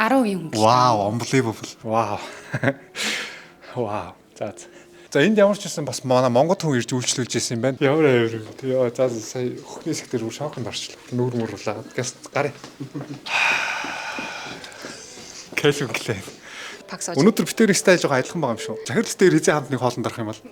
10% хөнгөлөлт. Вау, unbelievable. Вау. Вау. За. За энд ямар ч байсан бас манай Монгол хүн ирж үйлчлүүлж ирсэн юм байна. Ямар авир юм. Йоо, за за, сая хөхний хэсэг дээр шоконд орчлоо. Нүүр муурлаа. Газ гарыг. Calvin Klein. Пакс ууж. Өнөөдөр битэр стайл жоо адилхан байгаа юм шүү. Захирал дээр хизээ хамт нэг хоолнд орох юм бол.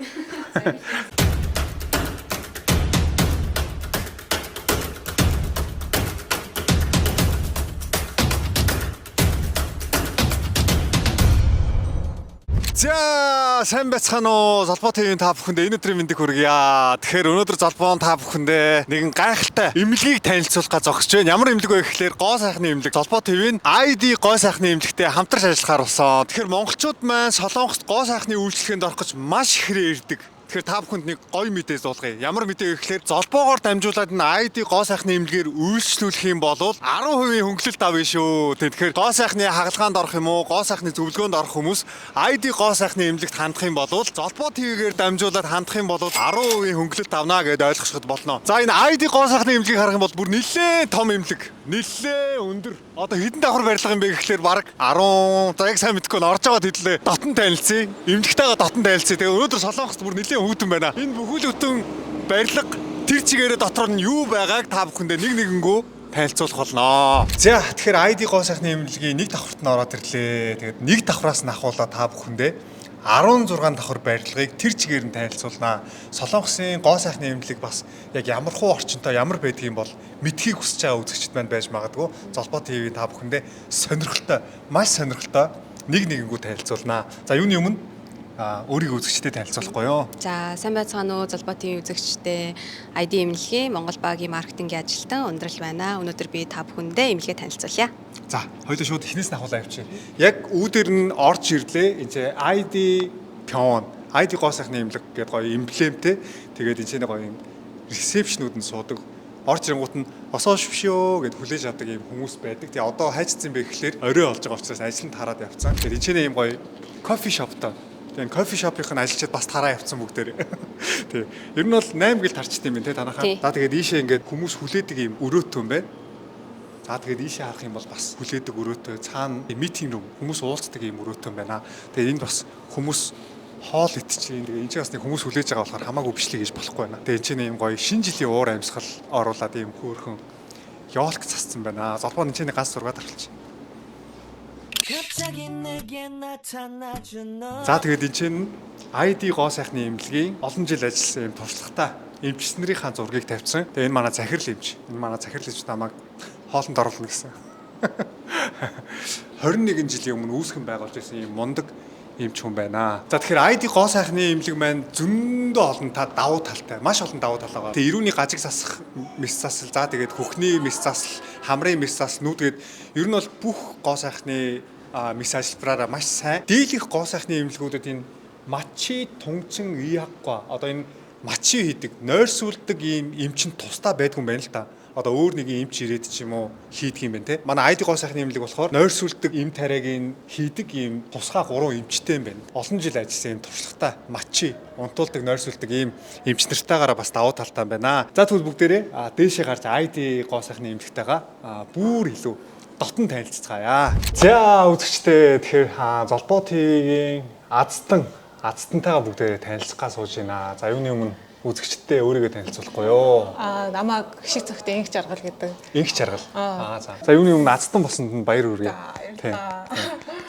За, сайн байцгаана уу? Золбоо ТV-ийн та бүхэндээ энэ өдрийн мэндийг хүргье. Тэгэхээр өнөөдөр Золбоон та бүхэндээ нэгэн гайхалтай эмнэлгийг танилцуулах гэж зогсож байна. Ямар эмнэлэг вэ гэхлээр гоо сайхны эмнэлэг. Золбоо ТV-ийн ID гоо сайхны эмнэлэгтэй хамтарч ажиллахаар болсон. Тэгэхээр монголчууд маань Солонгост гоо сайхны үйлчлэгээнд орох гэж маш их ирдэг. Тэгэхээр та бүхэнд нэг гоё мэдээ зуулгая. Ямар мэдээ вэ гэхлээр золбоогоор дамжуулаад энэ ID гоо сайхны эмнэлгээр үйлчлүүлэх юм бол 10% хөнгөлөлт авна шүү. Тэгэхээр гоо сайхны хагалгаанд орох юм уу, гоо сайхны зөвлөгөөнд орох хүмүүс ID гоо сайхны эмнэлэгт хандах юм бол золбоо ТV-гээр дамжуулаад хандах юм бол 10% хөнгөлөлт авна гэдээ ойлгоход болно. За энэ ID гоо сайхны эмнэлгийг харах юм бол бүр нэлээд том эмнэлэг. Нэлээд өндөр. Одоо хэдэн давхар барилга юм бэ гэхлээр бараг 10, за яг сайн мэдэхгүй нь орж байгаа тэдлээ. Дотн танилцъя. Эмнэлэгтэйгээ дотн танилцъя. Тэгээ өнөөдөр Солонгост бүр нэлээд хүйтэн байна. Энэ бүхэл бүтэн барилга тэр чигээрээ дотор нь юу байгааг та бүхэндээ нэг нэгэнгүү танилцуулах болно. За тэгэхээр ID гоо сайхны эмнэлгийн нэг давхарт нь ороод ирлээ. Тэгээд нэг давхраас нь ахуулаад та бүхэндээ 16 давхар барилгыг тэр чигээр нь танилцуулнаа. Солонгосын гоо сайхны эмнэлэг бас яг ямар хуу орчинтой ямар байдгийг бол мэдхийг хүсэж байгаа үзэгчд маань байж магадгүй. Золбоо ТV та бүхэндээ сонирхолтой, маш сонирхолтой нэг нэгэнгүү танилцуулнаа. За юуны өмнө өөрийгөө үзэгчдэд танилцуулахгүй юу? За, сайн байцгаана уу? Золбоо ТV үзэгчдээ ID эмнэлгийн Монгол багийн маркетингийн ажилтан Ундрал байна. Өнөөдөр би та бүхэндээ эмнэлгээ танилцуулъя. За, хоёулаа шууд эхнээс нь ахуулаа явчих. Яг үүдэр нь орж ирлээ. Энд чинь ID Pion, ID гоо сайхны эмнэлэг гэдэг гоё эмблемтэй. Тэгээд энэ чинь гоё юм ресепшнүүд нь суудаг. Орж ирэнгуут нь осоо швшөө гэд хүлээж авдаг юм хүмүүс байдаг. Тэгээ одоо хайцсан бэ гэхлээр орой болж байгаа учраас ажил нь тараад явцсан. Тэгээд энэ чинь ийм гоё кофе шоптой. Тэгээ энэ кофе шопынх нь ажилчид бас тараа явцсан бүгдээр. Тэг. Ер нь бол 8 гэл тарчт юм байна те танахаа. Тий. За тэгээд ийшээ ингээд хүмүүс хүлээдэг юм өрөөтөө юм байна. За тэгээд ийшээ харах юм бол бас хүлээдэг өрөөтэй цаана meeting room хүмүүс уулздаг юм өрөөтэй юм байна. Тэгээд энд бас хүмүүс хоол идчихээн. Тэгээд энэ ч бас нэг хүмүүс хүлээж байгаа болохоор хамаагүй бичлэг хийж болохгүй байна. Тэгээд энэ чинь ийм гоё шинэ жилийн уур амьсгал оруулаад ийм хөөрхөн ёлк цасцсан байна. Золбоо энэ чинь ганц зураг дарчилж. 갑자기 내게 나타나준 너. За тэгээд энэ чинь ID гоо сайхны эмнэлгийн олон жил ажилласан юм туршлагатай эмч нарынхаа зургийг тавьсан. Тэгээд энэ манай захирал эмч. Энэ манай захирал эмч намайг хоолнд оруулна гэсэн. 21 жилийн өмнө үүсгэн байгуулж байсан юм мундаг эмч хүн байна. За тэгэхээр ID гоо сайхны эмнэлэг маань зөндөө олон та давуу талтай, маш олон давуу тал байгаа. Тэгээ эрүүний гажиг засах мэс засал, за тэгээд хөхний мэс засал, хамрын мэс засал нүүдгээд ер нь бол бүх гоо сайхны мэс ажилбараараа маш сайн. Дийлэх гоо сайхны эмнэлгүүдэд энэ мачи, тунчин, иягга одоо энэ мачи хийдэг, нойрсуулдаг ийм эмчин тусдаа байдгүй юм байна л та. Одоо өөр нэгэн эмч ирээд ч юм уу хийдэг юм байна те. Манай ID гоо сайхны эмнэлэг болохоор нойрсуулдаг эм тариаг нь хийдэг ийм тусгай гурван эмчтэй юм байна. Олон жил ажилласан ийм туршлагатай мачи, унтуулдаг, нойрсуулдаг ийм эмч нартайгаараа бас давуу талтай юм байна. За тэгвэл бүгдээрээ дээшээ гарч ID гоо сайхны эмнэлэгтэйгээ бүр илүү дотн танилццгаая. За үзэгчдээ тэгэхээр Золбоо ТV-гийн азтан азтантайгаа бүгдээрээ танилцах га сууж байна. За юуны өмнө үзэгчдээ өөрийгөө танилцуулахгүй юу? Намайг хшиг цогтой инх жаргал гэдэг. Инх жаргал. За. За юуны өмнө азтан болсонд нь баяр хүргэе. За, Тийм. баярлалаа.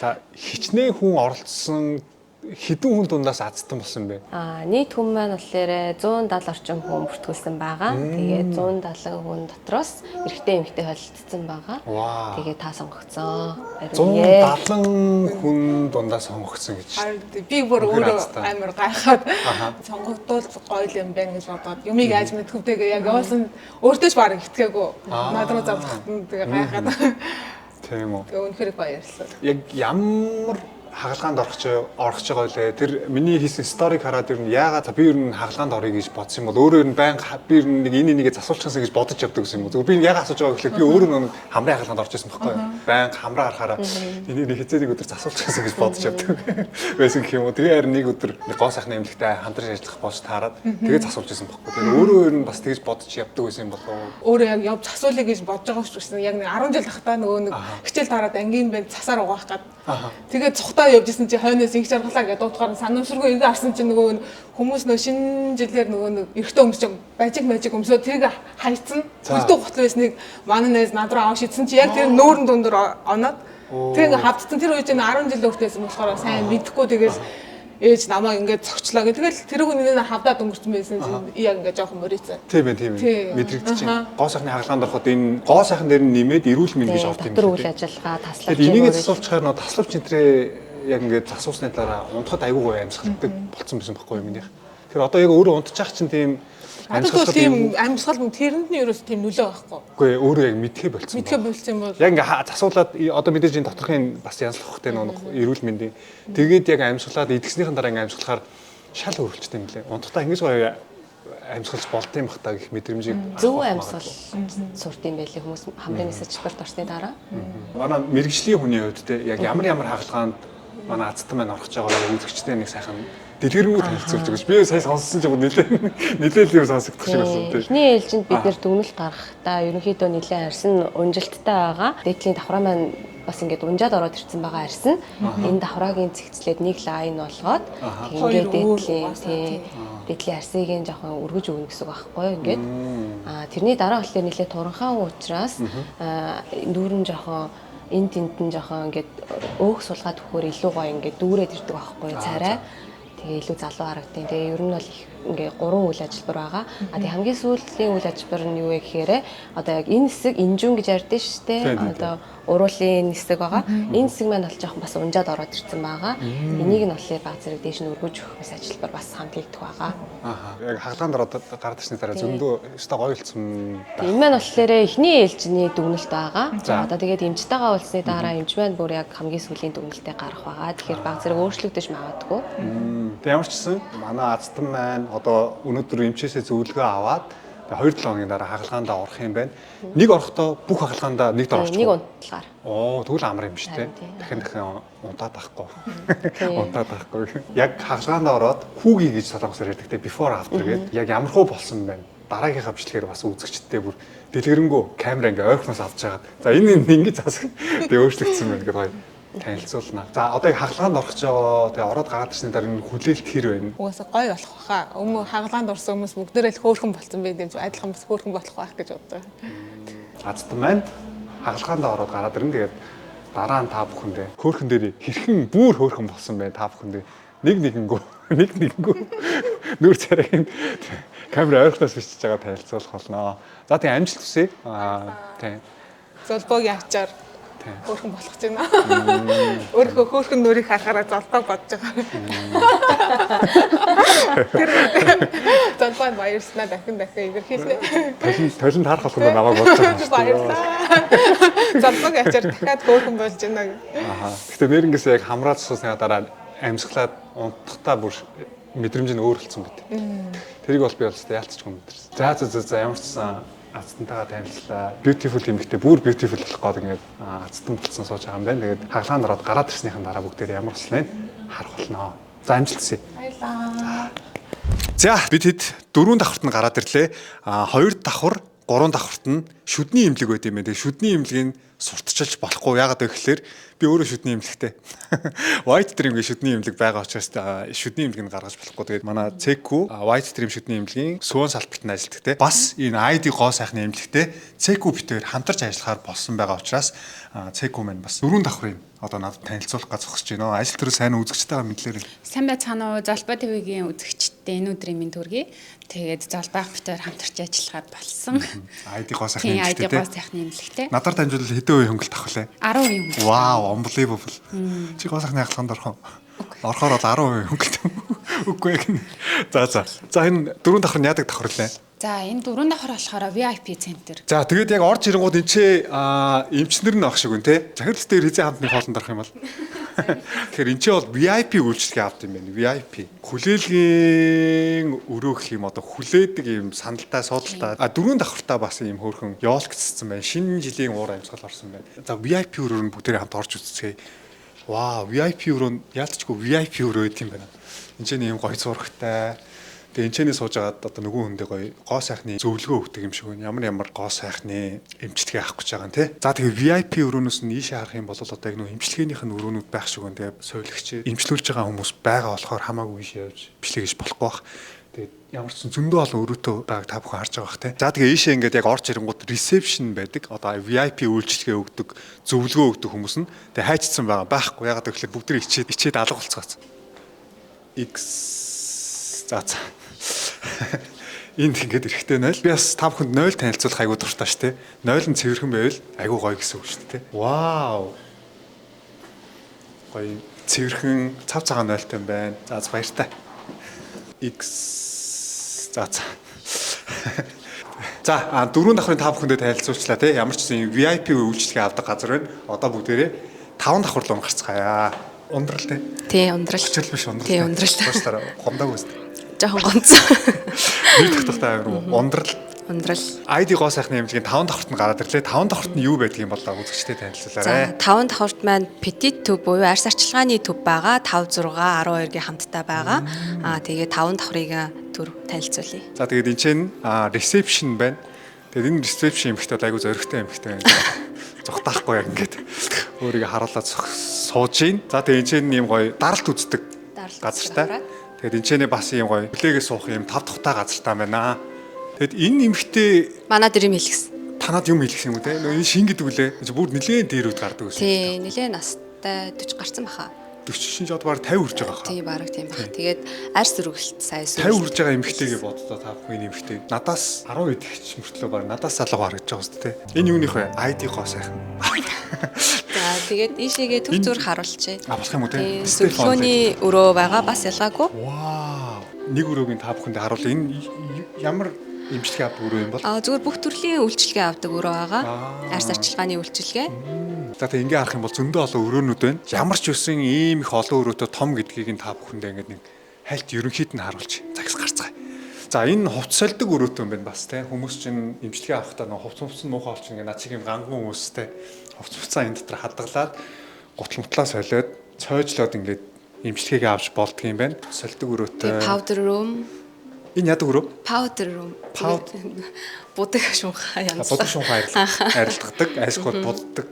За хичнээн хүн оролцсон хэдэн хүн дундаас азтан болсон бэ? Нийт хүн маань болохоор 170 орчим хүн бүртгүүлсэн байгаа. Тэгээд 170 хүн дотроос эрэгтэй эмэгтэй холилдсон байгаа. Вау. Тэгээд та сонгогдсон. Баяр хүргэе. 170 хүн дундаас сонгогдсон гэж. Харин би бүр Үнэхээр өөрөө азтай. амар гайхаад сонгогдвол гоё л юм байна гэж бодоод юмыг яаж мэдхв тэгээ яг явуулсан өөртөө ч бараг итгээгүй. Над руу залгахад нь тэгээ гайхаад Тийм үү. тэгээ үнэхээр их баярлалаа. Яг ямар хагалгаанд орох гэж байгаа лээ. Тэр миний хийсэн story г хараад ер нь яагаад би ер нь хагалгаанд орё гэж бодсон юм бол өөрөө ер нь байнга би ер нь нэг энэ нэгээ засуулчихсан гэж бодож явдаг гэсэн юм уу. Зүгээр би яагаад асууж байгаа гэхлээр би өөрөө нэг хамрын хагалгаанд орж ирсэн байхгүй юу. Байнга хамраа харахаараа энийг нэг хэзээ нэг өдөр засуулчихсан гэж бодож явдаг байсан гэх юм уу. Тэгээ харин нэг өдөр нэг гоо сайхны эмнэлэгтэй хамтарч ажиллах болж таарад тэгээ засуулж ирсэн байхгүй. Тэгээ өөрөө ер нь бас тэгж бодож явдаг байсан юм болов уу? Өөрөө яг явж засуулъя гэж бодож байгаа шүү дээ. Яг нэг 10 жил тахтаа нөгөө нэг хичээл тараад ангийн банд засаар угаах гад. Тэгээд цухтаа явж исэн чи хойноос их жаргалаа гэдэг дуутахаар нь санамсаргүй ингээ харсан чи нөгөө хүмүүс нөгөө шинэ жилээр нөгөө нэг эрэгтэй хүмүүс чинь бажиг мажиг өмсөө тэрийг хайцсан. Үлдүү гутал байсныг манай найз над руу аваа шидсэн чи яг тэр нүүрэн дундор оноод тэг ингээ хавдсан. Тэр үе чинь 10 жил өөртөөсөн болохоор сайн мэдэхгүй тэгэл ээж намайг ингээд цогчлоо гэх. Тэгэл тэр хүн нэг хавдаад өнгөрсөн байсан чинь яг ингээд жоохон мөрийцэн. Тийм ээ, тийм ээ. Мэдрэгдэж байна. Гоо сайхны хагалгаанд ороход энэ гоо сайхан дээр нь нэмээд эрүүл мэнд гэж орд юм. Дотор үйл ажиллагаа, таславч. Тэгэхээр энийгээ засуулчихаар нөө таславч энтрээ яг ингээд засуулсны дараа унтахад айгүй гоё амьсгалдаг болцсон байсан байхгүй юу минийх. Тэгэхээр одоо яг өөрөө унтчих чинь тийм амьсгал тийм амьсгал тэрэнд нь ерөөс тийм нөлөө байхгүй. Үгүй өөрөө яг мэдхээ болцсон. Мэдхээ болцсон юм бол. Яг ингээ засуулаад одоо мэдээж энэ доторхын бас янзлах хөөхтэй нөө эрүүл мэндийн. Тэгээд яг амьсгалаад идэгснийхэн дараа ингээ амьсгалахаар шал өөрчлөлттэй юм лээ. Унтахтаа ингэж гоё амьсгалж болд юм бах та гэх мэдрэмжийг зөв амьсгал сурд юм байлээ хүмүүс хамрын мессежлбарт орсны дараа. Манай мэрэгжлийн хүний хувьд те яг ямар ямар хагалгаанд манай азтан маань орох гэж байгаа үзэгчтэй нэг сайхан дэлгэрэнгүй танилцуулж өгөөч. Би сая сонссон ч юм нэлээд юм сонсогдох шиг болсон тийм. Эхний ээлжинд бид нэр дүгнэлт гаргахдаа ерөнхийдөө нэлээд арьсан унжилттай байгаа. Дээдлийн давхраа маань бас ингээд унжаад ороод ирсэн байгаа арьсан. Энэ давхраагийн цэгцлээд нэг лайн болгоод ингээд дээдлийн тийм дээдлийн арьсыг нь жоохон өргөж өгнө гэсэн үг байхгүй юу ингээд. Аа тэрний дараа болохоор нэлээд туранхаа учраас нүүр нь жоохон энэ тэнд нь жоохон ингээд өөх сулгаад өгөхөөр илүү гоё ингээд дүүрээд ирдэг байхгүй юу царай. Тэгээ илүү залуу харагдیں۔ Тэгээ ер нь бол их ингээ гурван үйл ажиллбар байгаа. А тэгээ хамгийн сүүлийн үйл ажиллбар нь юу вэ гэхээр одоо яг энэ хэсэг инжүүн гэж ярьдэн шүү дээ. Одоо уруулын хэсэг байгаа. Энэ хэсэг маань бол жоохон бас унжаад ороод ирсэн байгаа. Энийг нь болохоор баг зэрэг дээш нь өргөж өгөх мэс ажиллбар бас хамт хийгдэх байгаа. Ааха. Яг хагалгаанд ороод гараад ирсний дараа зөндөө өстой гоё болсон. Энэ маань болохоор эхний ээлжний дүгнэлт байгаа. Одоо тэгээд эмчтэйгээ уулзсны дараа эмч маань бүр яг хамгийн сүүлийн дүгнэлтээ гаргах байгаа. Тэгэхээр баг зэрэг өөрчлөгдөж магадгүй. Тэг ямар ч гэсэн манай азтан маань одоо өнөөдөр эмчээсээ зөвлөгөө аваад 2-7 хоногийн дараа хагалгаандаа орох юм байна. Нэг орохдоо бүх хагалгаандаа нэг дор орчих. Нэг унтлагаар. Оо, тэгвэл амар юм шүү дээ. Дахин дахин унтаад байхгүй. Унтаад байхгүй. Яг хагалгаандаа ороод хүүги гэж солонгосоор ярьдаг те before after гэдэг. Яг ямар хуу болсон байна. Дараагийнхаа бичлэгээр бас үзэгчдээ бүр дэлгэрэнгүй камера ингээ ойрхоноос авч хагаад. За энэ ингэ засаг тэгээ өөрчлөгдсөн байна гэдэг гоё танилцуулна. За одоо яг хагалгаанд орох гэж байгаа. Тэгээ ороод гараад ирсний дараа энэ хүлээлт хэр байна? Угаасаа гоё болох баха. Өмнө хагалгаанд орсон хүмүүс бүгдээрээ л хөөрхөн болсон байх юм чи адилхан бас хөөрхөн болох байх гэж боддог. Азтан маань хагалгаанд ороод гараад ирнэ. Тэгээд дараа нь та бүхэндээ хөөрхөн дээр хэрхэн бүр хөөрхөн болсон бэ та бүхэндээ нэг нэгэнгүү нэг нэгэнгүү нүүр царайг камера ойрхоноос бичиж байгаа танилцуулах болно. За тэгээ амжилт хүсье. Аа тийм. Золбоогийн ачаар хөөрхөн болох гэж байна. Өөрийнхөө хөөрхөн нүрийг харахаараа золбоог бодож байгаа. Тэр золбоонд баярлснаа дахин дахин илэрхийлнэ. Толин таарах болгоно намайг бодож байгаа юм шүү дээ. Баярлалаа. Золбоогийн ачаар дахиад хөөрхөн болж байна. Аха. Гэтэ нэрнгээсээ яг хамраад суусныхаа дараа амьсгалаад унтахтаа бүр мэдрэмж нь өөрчлөсөн байт. Тэрийг бол би бол яалтчгүй мэдэрсэн. За за за за ямар ч сан азтантайгаа танилцлаа. Beautiful эмэгтэй бүр beautiful болох гээд ингээд азтан болцсон сууж байгаа юм байна. Тэгээд хагалгаанд ороод гараад ирснийхэн дараа бүгдээр ямар болсныг харах болно. За амжилт хүсье. Баярлалаа. За бид хэд дөрвөн давхарт нь гараад ирлээ. А хоёр давхар, гурван давхарт нь шүдний эмнэлэг байт юм байна. Тэгээд шүдний эмнэлгийг сурталчилж болохгүй. Яагаад вэ гэхээр би өөрөө шүдний эмнэлэгтэй. White Dream гэх шүдний эмнэлэг байгаа учраас шүдний эмнэлгийг гаргаж болохгүй. Тэгээд манай CQ White Dream шүдний эмнэлгийн сүүн салбарт нь ажилладаг те. Бас энэ ID гоо сайхны эмнэлэгтэй CQ битээр хамтарч ажиллахаар болсон байгаа учраас CQ маань бас дөрвөн давхрын одоо надад танилцуулах гэж зогсож байна. Ажил төрөө сайн үзэгчтэйгээ мэдлээрэй. Сайн байцгаана уу? Золбоо ТV-гийн үзэгчдээ энэ өдрийн мэнд хүргэе. Тэгээд Золбоо ах битээр хамтарч ажиллахаар болсон. ID гоо сайхны Тийм, ID эмнэлэгтэй гоо те. сайхны эмнэлэгтэй. Надаар дамжуулбал хэдэн үеийн хөнгөлт авах лээ? 10% хөнгөлт. Вау, unbelievable. Чи гоо сайхны хагалгаанд орох уу? Орохоор бол 10% хөнгөлт. Үгүй ээ. За за. За энэ дөрвөн давхар нь яадаг давхар лээ? За, энэ дөрвөн давхар болохоор VIP центр. За тэгээд яг орж ирэнгууд энэ ч эмчнэр нь ах шиг үн те. Захирал дээр хизээ хамт нэг хоолнд орох юм бол. Тэгэхээр энэ чинь бол VIP үйлчилгээ авд юм байна. VIP. Хүлээлгийн өрөө гэх юм одоо хүлээдэг юм сандалтай суудалтай. А дөрвөн давхартаа бас ийм хөөрхөн ёолкцсон байна. Шинэ жилийн уур амьсгал орсон байна. За, VIP өрөөр нь бүгдээрээ хамт орж үзцгээе. Вау, VIP өрөө нь яалтчгүй VIP өрөө гэдэг юм байна. Энд чинь ийм гоё зурагтай. Тэгээ энэ ч сууж агаад одоо нөгөө хүндээ гоё гоо сайхны зөвлөгөө өгдөг юм шиг байна. Ямар ямар гоо сайхны эмчилгээ авах гэж байгаа юм те. За, тэгээ VIP өрөөнөөс нь ийшээ харах юм бол одоо яг нөгөө эмчилгээнийх нь өрөөнүүд байх шиг байна. Тэгээ сувилагч эмчлүүлж байгаа хүмүүс байгаа болохоор хамаагүй ийшээ явж бичлэг хийж болохгүй бах. Тэгээд ямар ч зөндөө олон өрөөтэй байгааг та бүхэн харж байгаа бах те. За, тэгээ ийшээ ингээд яг орж ирэнгүүт reception байдаг. Одоо VIP үйлчилгээ өгдөг, зөвлөгөө өгдөг хүмүүс нь тэгээ хайчсан байгаа байхгүй. Ягаад гэвэл бүгд тэр ичээд ичээд алга болцгооц. X, за. Энд ингээд эрэхтэй 0. Би бас та бүхэнд 0 танилцуулах айгуу дуртай шүү дээ. 0 нь цэвэрхэн байвал айгуу гоё гэсэн үг шүү дээ. Вау. Гоё цэвэрхэн цав цагаан 0-тай юм байна. За, баяртай. X, за. За, дөрвөн давхрын та бүхэндээ танилцуулчлаа те. Ямар ч гэсэн VIP үйлчилгээ авдаг газар байна. Одоо бүгдээрээ таван давхар руу гарцгаая. Ундрал те. Тий, ундрал. Очил биш, ундрал. Тий, ундрал. Уучлаарай, гомдоогүй үст. Жохон гомцсон. Нэг дахтахтай амар ундрал. Ундрал. ID гоо сайхны эмнэлгийн таван давхарт нь гараад ирлээ. Таван давхарт нь юу байдгийг болоо үзэгчтэй танилцуулаарай. За, таван давхарт маань petit төв буюу арьс арчилгааны төв байгаа. 5 6 12-гийн хамттай байгаа. Аа, тэгээ таван давхрыг төр танилцуулъя. За, тэгээд энэ чинь reception байна. Тэгээд энэ reception эмэгтэй бол айгу зоригтой эмэгтэй байна. Зугтаахгүй яг ингээд өөрийгөө харуулаад сууж гин. За, тэгээд энэ чинь ийм гоё даралт үздэг газартай. Тэгээд энэ чинь бас ийм гоё хүлээгээ суух ийм тав тухтай газартай байна. Тэгэд энэ эмэгтэй манад юм хэлгэсэн. Танад юм хэлсэн юм уу те? Энэ шин гэдэг үлээ. Бүр нилээн дээр үд гардаг гэсэн. Тий, нилээн настай 40 гарсан баха. 40 шин жод баг 50 хүрж байгаа хаа. Тий, бараг тийм баха. Тэгээд арьс өргөлт сайн 50 хүрж байгаа эмэгтэйгээ боддоо та бүхэн эмэгтэй. Надаас 10 идэхч мөртлөө баг надаас залуу харагдаж байгаа үст те. Энэ юуных вэ? ID гоо сайхан. За, тэгээд ийшээгээ төв зүр харуулчих. А, болох юм уу те? Зөвлөгөөний өрөө байгаа, бас ялгаагүй. Вау. Нэг өрөөг нь та бүхэндээ харуул. Энэ ямар эмчилгээ авдаг өрөө юм бол? А, зүгээр бүх төрлийн үйлчилгээ авдаг өрөө байгаа. Арьс арчилгааны үйлчилгээ. За, тэг ингээ харах юм бол зөндөө олон өрөөнүүд байна. Ямар ч үсэн ийм их олон өрөөтэй том гэдгийг нь та бүхэндээ ингээд нэг хальт ерөнхийд нь харуулж загас гарцгаая. За, энэ хувц сольдог өрөөтэй юм байна бас те. Хүмүүс чинь эмчилгээ авахдаа нөө хувц хувц муухай болчих, ингээ над чиг юм ганган хүмүүс те. Хувц хувцаа энэ дотор хадгалаад гутал мутлаа солиод цойжлоод ингээд эмчилгээг авч болдго юм байна. Сольдог өрөөтэй. Powder room. Энэ яадаг өрөө? Powder room. Powder. Будаг шунхаа янз. Будаг шунхаа арилгадаг, альсгууд буддаг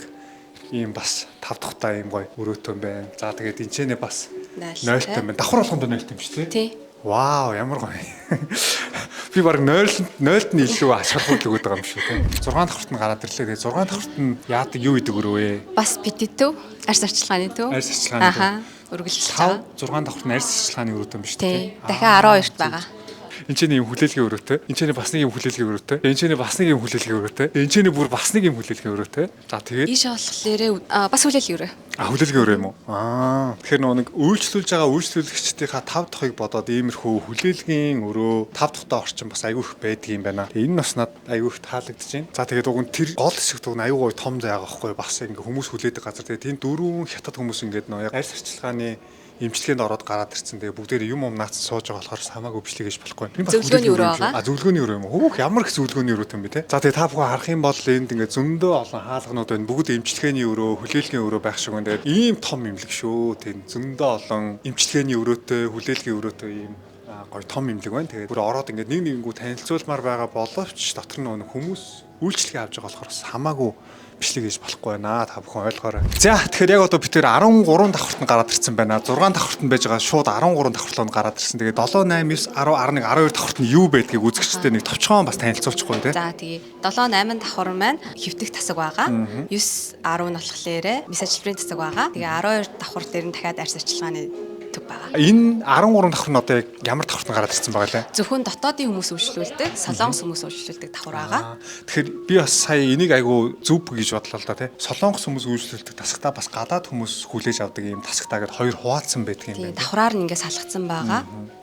ийм бас тав тухтай ийм гоё өрөөтэй байна. За, тэгээд энэ ч нэ бас нойлтой байна. Давхар болгонд нойлтой юм шүү дээ. Вау, ямар гоё. Би баг 0-т нь илүү ач холбогдол өгöd байгаа юм шүү те. 6 давхарт нь гараад ирлээ. Тэгээ 6 давхарт нь яадаг, юу идэг өрөө вэ? Бас petit төв, арьс арчилгааны төв. Арьс арчилгааны төв. Үргэлжилж байгаа. 5 6 давхарт нь арьс арчилгааны өрөөтэй юм шүү те. Дахиад 12-т байгаа. Энд чинь юм хүлээлгийн өрөөтэй. Энд чинь бас нэг юм хүлээлгийн өрөөтэй. Энд чинь бас нэг юм хүлээлгийн өрөөтэй. Энд чинь бүр бас нэг юм хүлээлгийн өрөөтэй. За, тэгээд ийшээ болохоор бас хүлээлгийн өрөө. А, хүлээлгийн өрөө юм уу? Аа. Тэгэхээр нөгөө нэг үйлчлүүлж байгаа үйлчлүүлэгчдийнхаа тав дахыг бодоод иймэрхүү хүлээлгийн өрөө тав дахтай орчин бас айгүй их байдаг юм байна. Тэгээ энэ бас над айгүй их таалагдж байна. За, тэгээд уг нь тэр гол хэсэгт уг нь айгүй гоё том зай байгаа байхгүй, бас ингээ хүмүүс хүлээдэг газар. Тэгээд тийм дөрвөн хятад хүмүүс ингээд нөгөө яг арьс арчилгааны эмчилгээнд ороод гараад ирсэн. Тэгээ бүгдээр юм наацсан сууж байгаа болохоор хамаагүй бичлэг хийж болохгүй. Зөвлөгөөний өрөө байгаа. А, зөвлөгөөний өрөө юм уу? Хөөх, ямар их зөвлөгөөний өрөөтэй юм бэ те. За, тэгээ та бүхэн харах юм бол энд ингээд зөндөө олон хаалганууд байна. Бүгд эмчилгээний өрөө, хүлээлгийн өрөө байх шиг байна. Тэгээд ийм том эмнэлэг шүү. Тэг зөндөө олон эмчилгээний өрөөтэй, хүлээлгийн өрөөтэй ийм гоё том эмнэлэг байна. Тэгээд бүр ороод ингээд нэг нэгэнгүү танилцуулмаар байгаа боловч дотор нь хүмүүс үйлчилгээ авч байгаа болохоор бас хамаагүй бичлэг хийж болохгүй байна. Та бүхэн ойлгоорой. За, тэгэхээр яг одоо бид тэр 13 давхарт нь гараад ирсэн байна. 6 давхарт нь байж байгаа шууд 13 давхар руу гараад ирсэн. Тэгээд 7 8 9 10 11 12 давхарт нь юу байдгийг үзэгчтэй нэг товчхон бас танилцуулчихгүй тий. За, тэгээ 7 8 давхар маань хэвтэх тасаг байгаа. 9 10 нь болохоор мэс ажилбарын тасаг байгаа. Тэгээ 12 давхар дээр нь дахиад арьс арчилгааны төв байгаа. Энэ 13 давхар нь одоо яг ямар давхарт нь гараад ирсэн байгаа лээ? Зөвхөн дотоодын хүмүүс үйлчлүүлдэг, солонгос хүмүүс үйлчлүүлдэг давхар байгаа. Тэгэхээр би бас сая энийг айгүй зөв гэж бодлоо л да тий. Солонгос хүмүүс үйлчлүүлдэг тасагтаа бас гадаад хүмүүс хүлээж авдаг ийм тасагтаа гэд хоёр хуваалцсан байдаг юм байна. Давхраар нь ингээ салгацсан байгаа.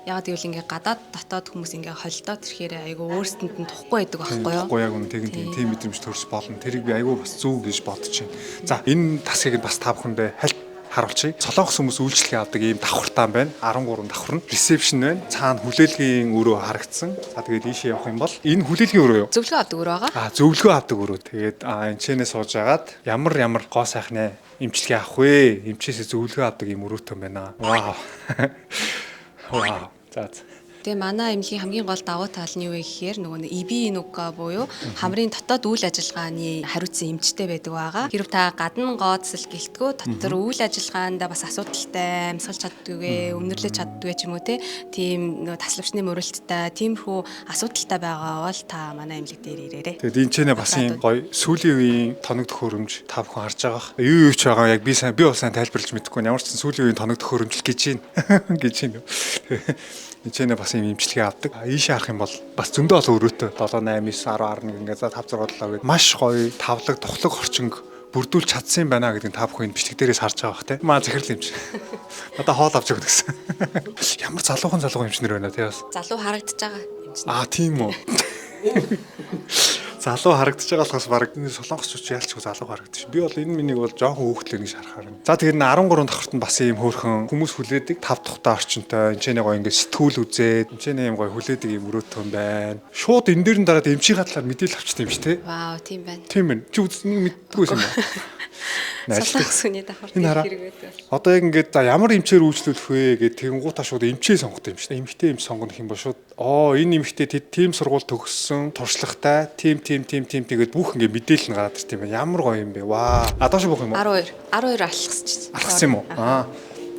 Ягаад гэвэл ингээ гадаад дотоод хүмүүс ингээ холдоод ирэхээр айгүй өөрсдөнд нь тухгүй байдаг байхгүй юу? Тухгүй яг үнэ тэгэн тийм мэдрэмж төрс болно. Тэрийг би айгүй бас зөв гэж бодож байна. За, энэ тасгийг бас та бүхэндээ хальт харуулчих. Солонгос хүмүүс үйлчлэгээ авдаг ийм давхартаа байна. 13 давхар нь. Reception байна. Цаана хүлээлгийн өрөө харагдсан. За, тэгээд ийшээ явах юм бол энэ хүлээлгийн өрөө юу? Зөвлөгөө авдаг өрөө байгаа. Зөвлөгөө авдаг өрөө. Тэгээд энэ ч нэ сууж агаад ямар ямар гоо сайхны эмчилгээ авах вэ? Эмчээсээ зөвлөгөө авдаг ийм өрөөтэй юм байна. Вау. Вау. За. За. Тэгээ манай эмнэлгийн хамгийн гол давуу тал нь юу вэ гэхээр нөгөө нэг EB нука буюу хамрын дотоод үйл ажиллагааны хариуцсан эмчтэй байдаг байгаа. Хэрв та гадна гооцол гэлтгүү дотор үйл ажиллагаанд бас асуудалтай амьсгалж чаддгүйгээ, өмнөрлөж чаддгүй ч юм уу тийм нөгөө тасламжны мөрөлттэй, тиймэрхүү асуудалтай байгаа бол та манай эмнэлэг дээр ирээрэй. Тэгээд энэ ч нэ бас ийм гоё сүүлийн үеийн тоног төхөөрөмж та бүхэн харж байгаа. Юу юу ч байгаа яг би сайн би бол сайн тайлбарлаж мэдэхгүй. Ямар ч сан сүүлийн үеийн тоног төхөөрөмж л гэж байна. гэж байна. Энэ ч нэ бас ийм эмчилгээ авдаг. Ийшээ харах юм бол бас зөндөө олон өрөөтэй 7 8 9 10 11 ингээд за 5 6 7 гээд маш гоё тавлаг тухлаг орчинг бүрдүүлж чадсан юм байна гэдгийг та бүхэн бичлэг дээрээс харж байгаа бах те. Маа захирал эмч. Надаа хоол авч өгнө гэсэн. Ямар залуухан залуу эмч нар байна те бас. Залуу харагдаж байгаа эмч. Тийм үү. Залуу харагдаж байгаа болохоос баг энэ солонгосчууд ялчгүй залуу харагдаж. Би бол энэ миний бол жоохон хүүхдлээ гэж харахаар байна. За, тэгэхээр 13 давхарт нь бас ийм хөөрхөн хүмүүс хүлээдэг тав тухтай орчинтой. Энд ч нэг гоё ингээд сэтгүүл үзээд, энд ч нэг юм гоё хүлээдэг ийм өрөөтэй юм байна. Шууд энэ дээр нь дараад эмчийн талаар мэдээлэл авчт юм чи те. Вау, тийм байна. Тийм байна. Чи үзсэн мэддэггүй юм байна. Солонгос хүний давхар Энэ хараа. хэрэг байдаг. Одоо яг ингээд за ямар эмчээр үйлчлүүлэх вэ гэд тэгэнгуутаа шууд эмчээ сонгох юм шиг. Эмэгтэй эмч сонгоно гэх юм бол шууд энэ эмэгтэй тийм сургууль төгссөн, туршлагатай, тийм тийм тийм тийм тэгээд бүх ингээд мэдээлэл нь гараад ирт юм байна. Ямар гоё юм бэ? Ваа. Доош бух юм уу? 12 12 алхасч. Алхасан юм уу?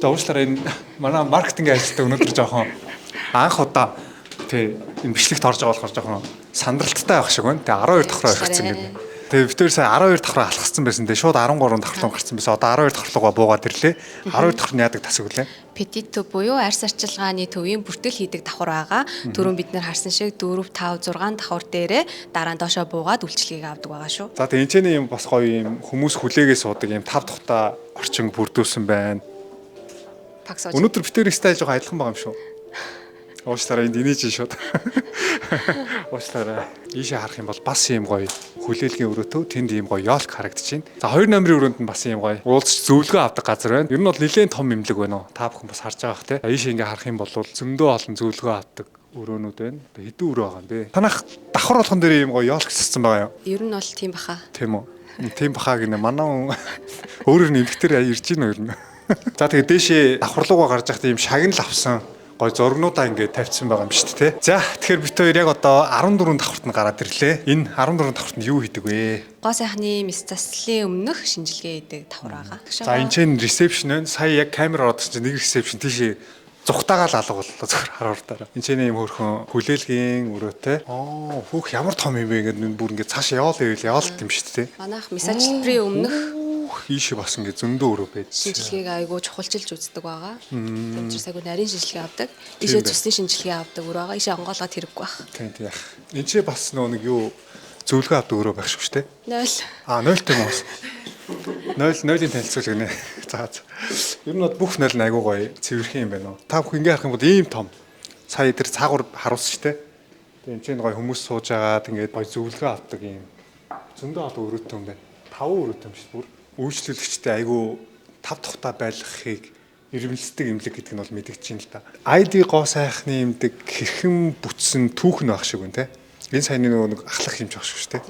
За, уучлаарай, энэ манай маркетингийн ажилтан өнөөдөр жоохон анх удаа тий энэ бичлэгт орж байгаа болохоор жоохон сандралттай байх шиг байна. Тэгээ 12 давхраа орхисон гэдэг. Тэгээ бид тэр сая 12 давхраа алхассан байсан. Тэгээ шууд 13 давхар руу гарсан байсан. Одоо 12 давхар руугаа буугаад ирлээ. 12 давхар нь яадаг тасаг үлээ? Petit төв буюу арьс арчилгааны төвийн бүртгэл хийдэг давхар байгаа. Түрүүн бид нэр харсан шиг 4 5 6 давхар дээрээ дараа нь доошоо буугаад үйлчилгээг авдаг байгаа шүү. За, тэгээ энэ ч юм бас гоё юм хүмүүс хүлээгээ суудаг юм тав тухтай орчин бүрдүүлсэн байна. Пакс сууж. Өнөөдөр бид тэр стайл жоохон адилхан байгаа юм шүү. Уучлаарай, энд инээж ин шууд. Уучлаарай. Ийшээ харах юм бол бас юм гоё хүлээлгийн өрөөтөө тэнд ийм гоё ёлк харагдаж байна. За, хоёр номерын өрөөнд нь бас ийм гоё уулзч зөвлөгөө авдаг газар байна. Ер нь бол нэлээд том эмнэлэг байна уу? Та бүхэн бас харж байгаа бах те. Ийшээ ингээ харах юм бол зөндөө олон зөвлөгөө авдаг өрөөнүүд байна. Одоо хэдэн өрөө байгаа юм бэ? Танах давхар болгон дээр ийм гоё ёлк цэцсэн байгаа юу? Ер нь бол тийм баха. Тийм үү? Тийм бахаа гинэ. Манай хүн өөрөөр нь эмгтэр ирж гин үү ер нь. За, тэгээ дээшээ давхарлуугаа гарч байхад ийм шагнал авсан гой зургнуудаа ингээд тавьчихсан байгаа юм шүү дээ. За, тэгэхээр бид хоёр яг одоо 14 давхарт нь гараад ирлээ. Энэ 14 давхарт нь юу хийдэг вэ? Гоо сайхны мэс заслын өмнөх шинжилгээ хийдэг давхар байгаа. За, энэ чинь reception байна. Сая яг камер ороод ирсэн чинь нэг reception тийшээ зүхтаагаал алга боллоо зөвхөн хараар дараа. Энд чинь ийм хөөрхөн хүлээлгийн өрөөтэй. Аа, хүүх ямар том юм бэ гэдэг нь бүр ингээд цааш яваал ивэл яваал юм шүү дээ. Манайх массаж төлбөрийн өмнөх Ийшээ бас ингээд зөндөө өрөө байж. шинжилгээг айгүй чухалчилж үздэг байгаа. Тийм учраас айгүй нарийн шинжилгээ авдаг. Ийшээ Тийм цусны шинжилгээ авдаг өрөө байгаа. Ийшээ онгоолгоод хэрэггүй байх. Тийм тийм яах. Энд чинь бас нөгөө нэг юу зөвлөгөө авдаг өрөө байх шүү дээ. 0. 0 тийм үү бас. 0 0-ийн танилцуулга гинэ. За за. Ер нь бол бүх 0 нь айгүй гоё цэвэрхэн юм байна уу. Та бүхэн ингээ харах юм бол ийм том. Сая тэр цаагуур харуулсан шүү дээ. Тэгээ энэ чинь гоё хүмүүс сууж агаад ингээд гоё зөвлөгөө авдаг юм. Зөндөө олон өрөөтэй юм байна. 5 өрөөтэй юм шүү дээ. Бүр үйлчлүүлэгчтэй айгүй тав тухтай байлгахыг ирмэлцдэг эмнэлэг гэдэг нь бол мэдэгдэж байна л да. ID гоо сайхны эмнэлэг хэрхэн бүтсэн түүх нь байх шиг байна те. Энэ саяны нөгөө нэг ахлах юм ч байх шиг шүү дээ.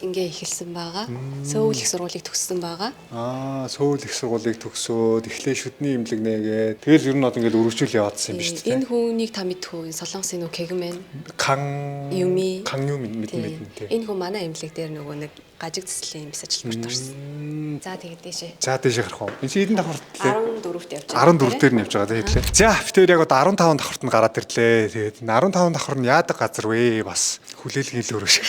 Ингээ эхэлсэн байгаа. Сөүл их сургуулийг төгссөн байгаа. Сөүл их сургуулийг төгсөөд эхлээ шүдний эмнэлэг нээгээ. Тэгэл ер нь одоо ингээл өргөжүүл яваадсан юм биш үү? Энэ хүүнийг та мэдэх үү? Энэ Солонгосын нүү Кэгмэн. Кан Юми. Кан Юми мэднэ Тийм. мэднэ тий. Энэ хүн манай эмнэлэг дээр нөгөө нэг гажиг зэслийн мэс ажилбарт орсон. За, тэгээд дээшээ. За, дээшээ гарах уу? Энэ чинь хэдэн давхарт лээ? 14-т явж байгаа. 14 дээр нь явж байгаа тийм хэлээ. За, бид тэр яг одоо 15 давхарт нь гараад ирлээ. Тэгээд 15 давхар нь яадаг газар вэ? Бас хүлээлгийн л өрөө шиг.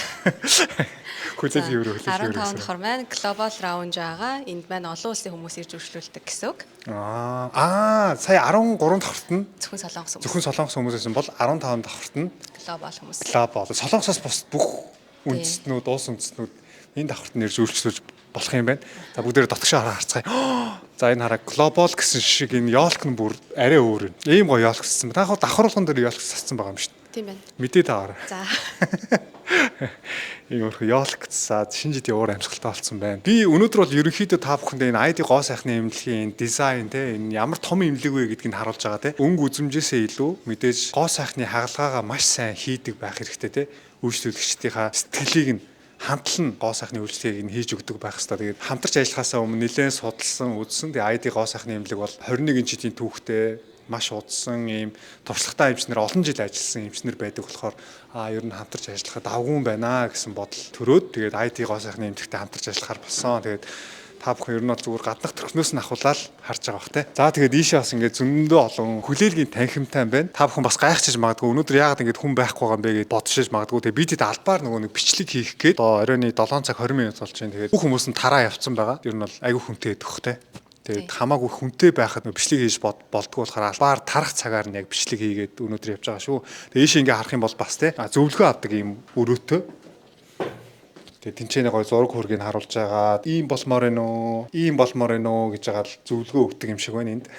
Хүлээлгийн өрөө, хүлээлгийн өрөө. 15 давхар маань Global Lounge байгаа. Энд маань олон улсын хүмүүс ирж өршлүүлдэг гэсэн үг. Аа, сая 13 давхарт нь Зөвхөн солонгос хүмүүс. зөвхөн солонгос хүмүүс байсан бол 15 давхарт нь Global хүмүүс. Global. Солонгосоос бус бүх үндэстнүүд, улс үндэстнүүд энэ давхарт нь ирж үйлчлүүлж болох юм байна. За, бүгдээрээ дотгошоо хараа харцгаая. За, энэ хараа, Global гэсэн шиг энэ ёлк нь бүр арай өөр юм. Ийм гоё ёлк сацсан. Та яг давхар болгон дээр ёлк сацсан байгаа юм шүү дээ. Тийм байна. Мэдээ таваар. За. Ийм өөрхөн ёолкцсаад шинэ жилийн уур амьсгалтай болсон байна. Би өнөөдөр бол ерөнхийдөө та бүхэндээ энэ ID гоо сайхны эмнэлгийн энэ дизайн те энэ ямар том эмнэлэг вэ гэдгийг нь харуулж байгаа те. Өнгө үзмжээсээ илүү мэдээж гоо сайхны хагалгаагаа маш сайн хийдэг байх хэрэгтэй те. Үйлчлүүлэгчдийнхаа сэтгэлийг нь хандлан гоо сайхны үйлчлэгийг нь хийж өгдөг байх хэрэгтэй. Тэгээд хамтарч ажиллахаасаа өмнө нэлээд судалсан, үзсэн. Тэгээд ID гоо сайхны эмнэлэг бол 21 жилийн түүхтэй маш удсан ийм туршлагатай эмчнэр олон жил ажилласан эмчнэр байдаг болохоор ер нь хамтарч ажиллахад давгүй юм байна гэсэн бодол төрөөд тэгээд ID гоо сайхны эмнэлэгтэй хамтарч ажиллахаар болсон. Тэгээд та бүхэн ер нь бол зүгээр гаднах төрхнөөс нь ахуулаад харж байгаа бах те. За тэгээд ийшээ бас ингээд зөндөө олон хүлээлгийн танхимтай юм байна. Та бүхэн бас гайхчихж магадгүй өнөөдөр яагаад ингээд хүн байхгүй байгаа юм бэ гэж бодшиж магадгүй. Тэгээд би тэд албаар нөгөө нэг бичлэг хийх гээд одоо оройн 7 цаг 20 минут болж байна. Тэгээд бүх хүмүүс нь тараа явцсан байгаа. Ер нь бол айгүй хүнтэй идэх бах те. Тэгээд хамаагүй хүнтэй байхад нөгөө бичлэг хийж болдгоо болохоор албаар тарах цагаар нь яг бичлэг хийгээд өнөөдөр явж байгаа шүү. Тэгээд ийшээ ингээ харах юм бол бас те зөвлөгөө авдаг ийм өрөөтэй. Тэгээ тэнцэнэ гой зураг хөргийг харуулж байгаа. Ийм болмоор байна уу? Ийм болмоор байна уу гэж байгаа л зөвлөгөө өгдөг юм шиг байна энд.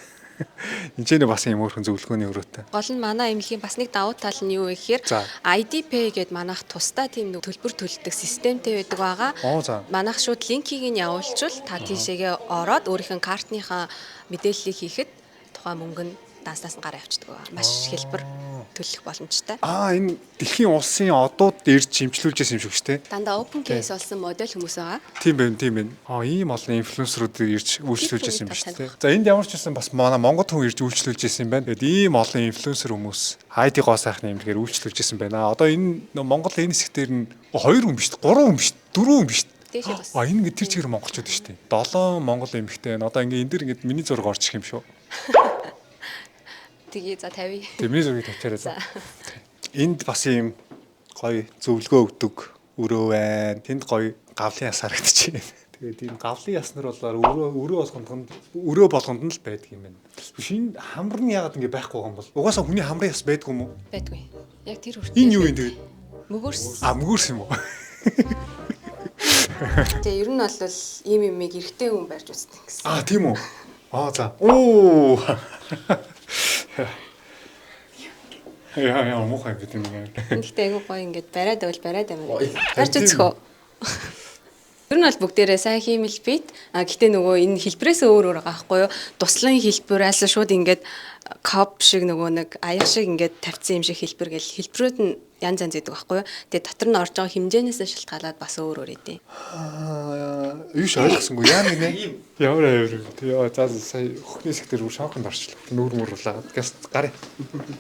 Энд бас ийм өөрхөн зөвлөгөөний өрөөтэй. Гол нь манай эмнэлгийн бас нэг давуу тал нь юу вэ гэхээр За. ID Pay гээд манайх тусдаа тийм нэг төлбөр төлдөг системтэй байдаг байгаа. Оо за. Манайх шууд линкийг нь явуулчвал та тийшээгээ ороод өөрийнх нь картныхаа мэдээллийг хийхэд тухайн мөнгө нь данснаас нь гараа явчихдаг байгаа. Маш хэлбэр төлөх боломжтой. Энэ дэлхийн улсын одууд ирж имчлүүлж байсан юм шиг шүү дээ. Дандаа open case болсон модель хүмүүс байгаа. Тийм байна, тийм байна. Ийм олон инфлюенсерүүд ирж үйлчлүүлж байсан юм Тэр биш хүний үү? За энд ямар ч байсан бас манай Монгол хүн ирж үйлчлүүлж байсан юм байна. Тэгээд ийм олон инфлюенсер хүмүүс ID гоо сайхны эмнэлгээр үйлчлүүлж байсан байна. Одоо энэ нөө Монгол энэ хэсэг дээр нь 2 хүн биш, 3 хүн биш, 4 хүн биш. Дээшээ бас. Энэ ингээд тэр чигээр монголчууд шүү дээ. 7 монгол эмэгтэй байна. Одоо ингээд энэ дэр ингээд миний зураг орчих юм шүү. Тэгээ за 50. Тэгээ миний зургийг тавьчаарай за. Энд бас ийм гоё зөвлөгөө өгдөг өрөө байна. Тэнд гоё гавлын яс харагдчихэв. Тэгээд ийм гавлын яснар болоор өрөө болгонд өрөө болгонд нь л байдаг юм байна. Биш энэ хамар нь яагаад ингэ байхгүй байгаа юм бол? Угаасаа хүний хамрын яс байдгүй юм уу? Байдгүй. Яг тэр хүртэл. Энэ юу юм тэгээд? Мөгөөрс. Мөгөөрс юм уу? Тэгээ ер нь бол ийм юмыг эрэгтэй хүн барьж үздэг гэсэн. Тийм үү? За. Оо. Яа муухай бид юм байна. Гэхдээ айгүй гоё ингээд бариад байвал бариад амар. Барьж үзэх үү? Ер нь бол бүгдээрээ сайн хиймэл бит. Гэтэ нөгөө энэ хэлбэрээс өөр өөр байгаа байхгүй юу? Туслан хэлбэр айлсан шууд ингээд коп шиг нөгөө нэг аяг шиг ингээд тавьсан юм шиг хэлбэр гэл хэлбэрүүд нь янз янз идэг байхгүй юу? Тэгээ дотор нь орж байгаа хэмжээнээс нь шалтгаалаад бас өөр өөр идэв. Юу ч ойлгосонгүй яа гинэ. Ямар аяар юм. Тэгээ за сая хөхний хэсэг дээр бүр шоконд орчлоо. Нүүр муурлаа. Газ гарыг.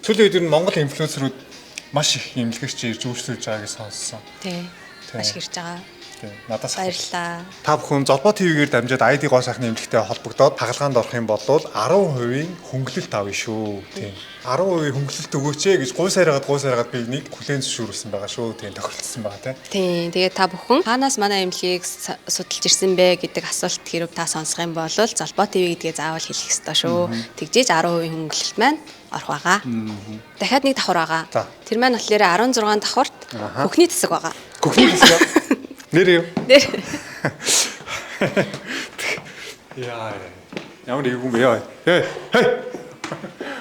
Сүүлийн үед ер нь Монгол инфлюенсерүүд маш их эмнэлгэрч ирж үйлчлүүлж байгааг сонссон. Тий. Маш их ирж байгаа. Тий. Надаас Баярлалаа. Та бүхэн Золбоо ТV-гээр дамжаад ID гоо сайхны эмнэлэгтэй холбогдоод хагалгаанд орох юм бол 10% хөнгөлөлт авна шүү. Тийм. 10% хөнгөлөлт өгөөч ээ гэж гуй сайраад би нэг хүлээн зөвшөөрүүлсэн байгаа шүү. Тийм тохиролцсон байгаа тийм. Тийм. Тэгээд та бүхэн хаанаас манай эмнэлгийг судалж ирсэн бэ гэдэг асуулт хэрв та сонсох юм бол Золбоо ТV гэдгээ заавал хэлэх ёстой шүү. Тэгжээж 10% хөнгөлөлт маань орох байгаа. Дахиад нэг давхар байгаа. За. Тэр маань болохоор 16 давхарт хөхний тасаг байгаа. Хөхний тасаг. Нэр юу? Нэр. Яа. Ямар эвгүй юм бэ? Яа. Хей. Хей.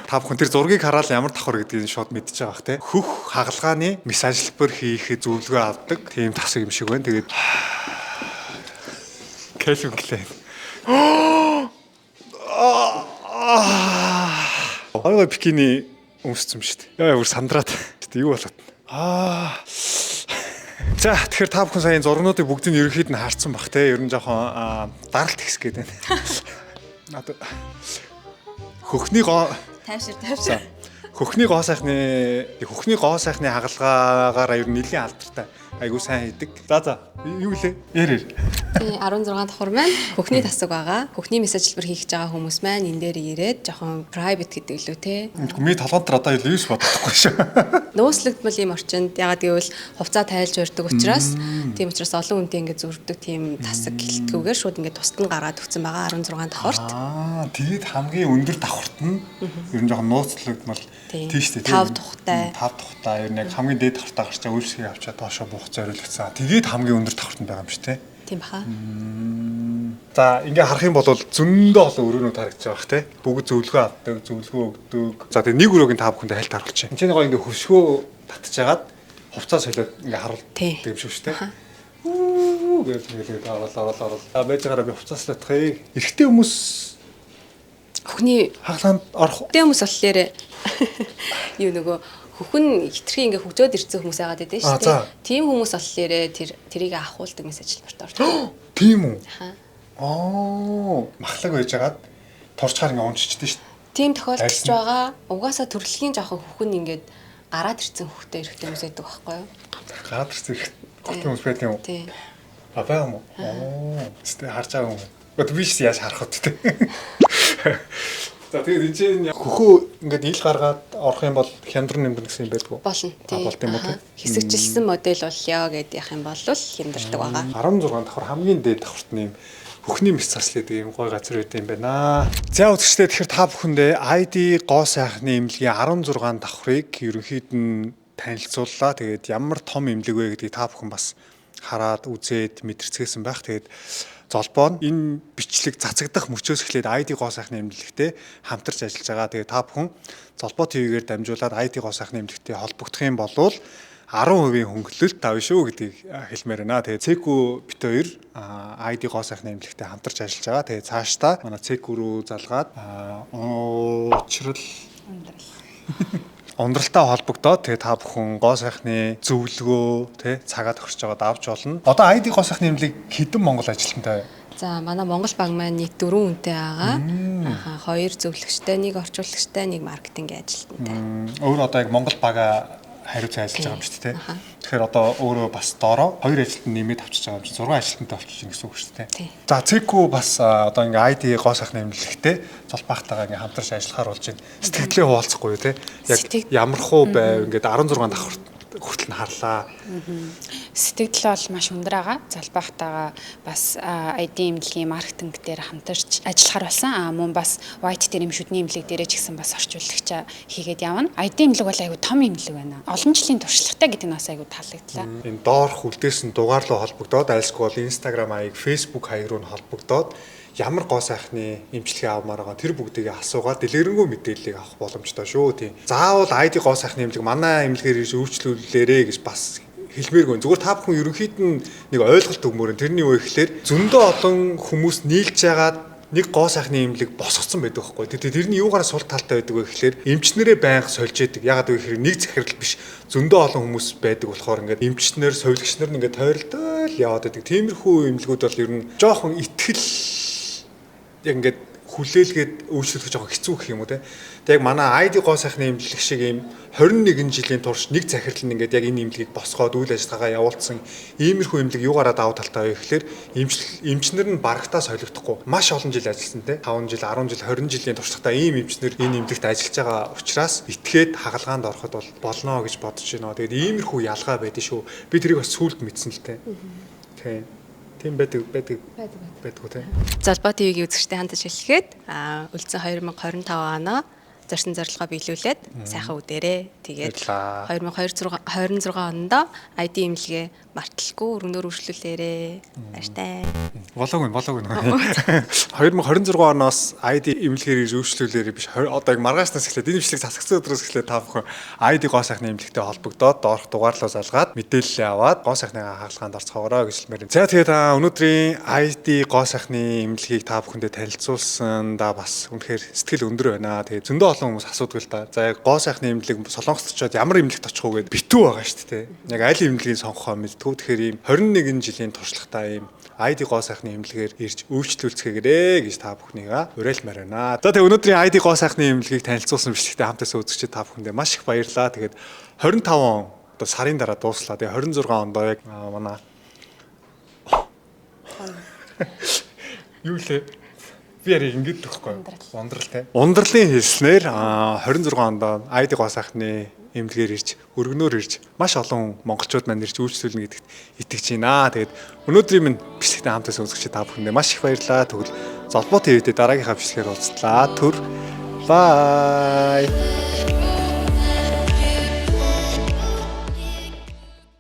Та бүхэн тэр зургийг хараад ямар давхар гэдгийг шууд мэдчихэж байгаа бах те. Хөх хагалгааны массажлбар хийхэд зөвлөгөө авдаг тийм тасаг юм шиг байна. Тэгээд Calvin Klein. Гой гой бикини өмссөн юм шүү дээ. Яа бүр сандраад. Гэтэ юу болоод. За тэгэхээр та бүхэн сая энэ зургнуудыг бүгдийг нь ерөнхийд нь харцсан бах те. Ер нь жоохон даралт хэсэг гэдэг байна. Надад хөхний гоо Тайвшир тайвшир. Хөхний гоо сайхны хагалгаагаар ер нь нэлийн алдартай. Айгуу сайн хийдэг. За юу лээ? Яр. Тийм 16 давхар маань хөхний тасаг байгаа. Хөхний массажлбар хийх гэж байгаа хүмүүс маань энэ дээр ирээд жоохон private гэдэг лүү те. Миний толгойн дээр одоо юу ч бодохгүй шүү. Нөөцлөгдмөл ийм орчинд ягаад гэвэл хувцас тайлж урьдаг учраас тийм учраас олон хүнтэй ингээд зүрдэг тийм тасаг гэлтгүүгээр шууд ингээд тусад нь гаргаад өгсөн байгаа 16 давхарт. Тэгээд хамгийн өндөр давхарт нь ер нь жоохон нөөцлөгдмөл Тийм. тийм шүү дээ. Тав тухтай. Тав тухтай. Ер нь яг хамгийн дээд давхартаа гарчаа үйлчлэгийг авчаа доошоо буух зориулагдсан. Тэгээд хамгийн өндөр давхарт нь байгаа юм шүү те. Тийм баха. За ингээ харах юм бол зөндөө олон өрөөнүүд харагдаж байгаа бах те. Бүгд зөвлөгөө авдаг, зөвлөгөө өгдөг. За тэгээ нэг өрөөг нь та бүхэндээ хальт харуулчих. Энд чинь гоё ингээ хөшгөө татчихагаад хувцас солиод ингээ Тий. харуулдаг юм шиг шүү те. Үү гэж ингээд орол орол орол. А байж байгаараа би хувцас солиодохыг. Эрэгтэй хүмүүс Хөхний хагалгаанд орох Тэ хүмүүс болохоор юу нөгөө хөхөн хитрхи ингээ хөгжөөд ирсэн хүмүүс байгаад байдэн Аа, шүү за. дээ. Тийм хүмүүс болохоор тэр тэрийг авахуулдаг мэс ажилмарт ордог. тийм үү? Аха. Аа, махлаг байжгаад турчгаар ингээ уншичихдээ шүү дээ. Тийм тохиолдолж Арьсан. байгаа. Угаасаа төрөлхийн жоохон хөхөн ингээд гараад ирсэн хөхтэй эрэгтэй хүмүүс байдаг байхгүй юу? Гараад ирсэн эрэгтэй хүмүүс байдаг юм уу? Тийм. А байгаа юм уу? Оо, тест харж байгаа юм уу? Гэхдээ би ч яаж харах вэ те. За тэгээд энэ чинь хөхөө ингээд ил гаргаад орох юм бол хямдран нэмдэн гэсэн юм байдгүй. Болно. А, болт юм уу Аха. те? Хэсэгчилсэн модель болёо гэд явах юм бол хямдардаг байгаа. 16 давхар хамгийн дээд давхарт нэм хөхний мэс засал гэдэг юм гой газар байт юм байна. За үзэгчдээ тэгэхээр та бүхэндээ ID гоо сайхны эмнэлгийн 16 давхрыг ерөнхийд нь танилцууллаа. Тэгээд ямар том эмнэлэг вэ гэдгийг та бүхэн бас хараад үзээд мэдэрцгээсэн байх. Тэгээд золбоо нь энэ бичлэг цацагдах мөчөөс эхлээд ID гоо сайхны эмнэлэгтэй хамтарч ажиллаж байгаа. Тэгээд та бүхэн золбоо ТV-гээр дамжуулаад ID гоо сайхны эмнэлэгтэй холбогдох юм бол 10% хөнгөлөлт тавь шүү гэдгийг хэлмээр байна. Тэгээ Цэку бит хоёр ID гоо сайхны эмнэлэгтэй хамтарч ажиллаж байгаа. Тэгээ цаашдаа манай Цэку рүү залгаад уучрал ундралтай холбогдоод тэгээ та бүхэн гоо сайхны зөвлөгөө тэ цагаа тохирч байгаад авч болно. Одоо ID гоо сайхны эмнэлэг хэдэн монгол ажилтнтай вэ? За манай Монгол баг маань нийт 4 хүнтэй байгаа. Аха, 2 зөвлөгчтэй, 1 орчуулагчтай, 1 маркетингийн ажилтнтай. Өөр одоо яг Монгол бага хариуцсан ажиллаж байгаа юм шүү дээ. Тэгэхээр одоо өөрөө бас доороо хоёр ажилтан нэмээд авчиж байгаа юм чинь 6 ажилтнтай болчих чинь гэсэн үг шүү дээ. Тий. За Цэку бас одоо ингээ ID гоо сайхны эмнэлэгтэй золбаахтайгаа ингээ хамтарч ажиллахаар болж байна. Сэтгэлдээ хуваалцахгүй юу те? Яг ямар хуу байв ингээд 16 давхар хүртэл нь харлаа. Сэтгэл бол маш өндөр байгаа. Залбаахтайгаа бас ID эмнэлгийн маркетинг дээр хамтарч ажиллахаар болсон. Мөн бас White дээр юм шүдний эмнэлэг дээрээ ч гэсэн бас орчуулагчаа хийгээд явна. ID эмнэлэг бол айгүй том эмнэлэг байна. Олон жилийн туршлагатай гэдэг нь бас айгүй таалагдлаа. Энэ доорх үлдээсэн дугаар руу холбогдоод айлсгүй бол Instagram хаяг, Facebook хаяг руу нь холбогдоод ямар гоо сайхны эмчилгээ авмаар байгаа тэр бүгдийг асуугаад дэлгэрэнгүй мэдээллийг авах боломжтой шүү тийм. Заавал ID гоо сайхны эмнэлэг манай эмнэлгээр ирж өөрчлүүлээрэ гэж бас хэлмээргүй. Зүгээр та бүхэн ерөнхийд нь нэг ойлголт өгмөр. Тэрний юу гэхээр зөндөө олон хүмүүс нийлж яагаад нэг гоо сайхны эмнэлэг босгоцсон байдаг байхгүй. Тэгээд тэрний юугаараа сул талтай байдаг вэ гэхээр эмчнэрээ байнга сольж яадаг. Ягаад гэвэл нэг захирал биш зөндөө олон хүмүүс байдаг болохоор ингээд эмчнэр, совилгч нар ингээд тойролдол яваад байдаг. Тиймэрхүү эмнэлгүүд бол ер нь жоохон итгэл яг ингээд хүлээлгээд өөрчлөх жоохон хэцүү гэх юм уу те. Тэг яг манай ID гоо сайхны эмнэлэг шиг ийм 21 жилийн турш нэг захирал нь ингээд яг энэ эмнэлгийг босгоод үйл ажиллагаагаа явуулсан иймэрхүү эмнэлэг юугаараа давуу талтай вэ гэхээр эмчнэр нь барагтаа солигдохгүй маш олон жил ажилласан те. 5 жил, 10 жил, 20 жилийн туршлагатай ийм эмчнэр энэ эмнэлэгт ажиллаж байгаа учраас итгээд хагалгаанд ороход бол болно гэж бодож байна. Тэгээд иймэрхүү ялгаа байдаг шүү. Би тэрийг бас сүулт мэдсэн л те. Тийм. Тийм байдаг байдаг байдгүй те. Золбоо ТV-гийн үзэгчтэй хандаж хэлэхэд үлдсэн 2025 оноо зорьсон зорилгоо биелүүлээд сайхан үдээрээ. Тэгээд Баярлалаа. 2026 онд ID эмнэлгээ марталгүй өргөнөөр үйлчлүүлээрээ. Баяртай. Болоогүй нь, болоогүй нь. 2026 оноос ID эмнэлгээр ирж үйлчлүүлээрээ биш. Одоо яг маргаашнаас эхлээд энэ бичлэг засагцсан өдрөөс эхлээд та бүхэн ID гоо сайхны эмнэлэгтэй холбогдоод доорх дугаарлуу залгаад мэдээлэл аваад гоо сайхны хагалгаанд орцоогоорой гэж хэлмээр. За тэгээд өнөөдрийн ID гоо сайхны эмнэлгийг та бүхэндээ танилцуулсан да бас үнэхээр сэтгэл өндөр байна. Тэгээд зөндөө олон хүмүүс асуудаг л да. За яг гоо сайхны эмнэлэг Солонгост очиод ямар эмнэлэгт очих уу гэд битүү байгаа шүү дээ. Яг аль эмнэлгийг сонгохоо мэдтгүү. Тэгэхээр ийм 21 жилийн туршлагатай ийм ID гоо сайхны эмнэлгээр ирж үйлчлүүлцгээгээрэй гэж та бүхнийг уриалмаар байна. За тэгээ өнөөдрийн ID гоо сайхны эмнэлгийг танилцуулсан бичлэгтээ хамт байсан үзэгчид та бүхэндээ маш их баярлалаа. Тэгээд 25 он одоо сарын дараа дууслаа. Тэгээ 26 онд яг манай юу лээ? Би яриг ингэж төгөхгүй. Ундрал те. Ундралын хэлснээр 26 онд ID гоо сайхны эмнэлгээр ирж, өргөнөөр ирж, маш олон монголчууд маань ирж үйлчлүүлнэ гэдэгт итгэж байна. Тэгээд өнөөдрийн минь бичлэгтээ хамт байсан үзэгчид та бүхэндээ маш их баярлалаа. Тэгвэл Золбоо ТV-д дараагийнхаа бичлэгээр уулзлаа. Түр. Bye.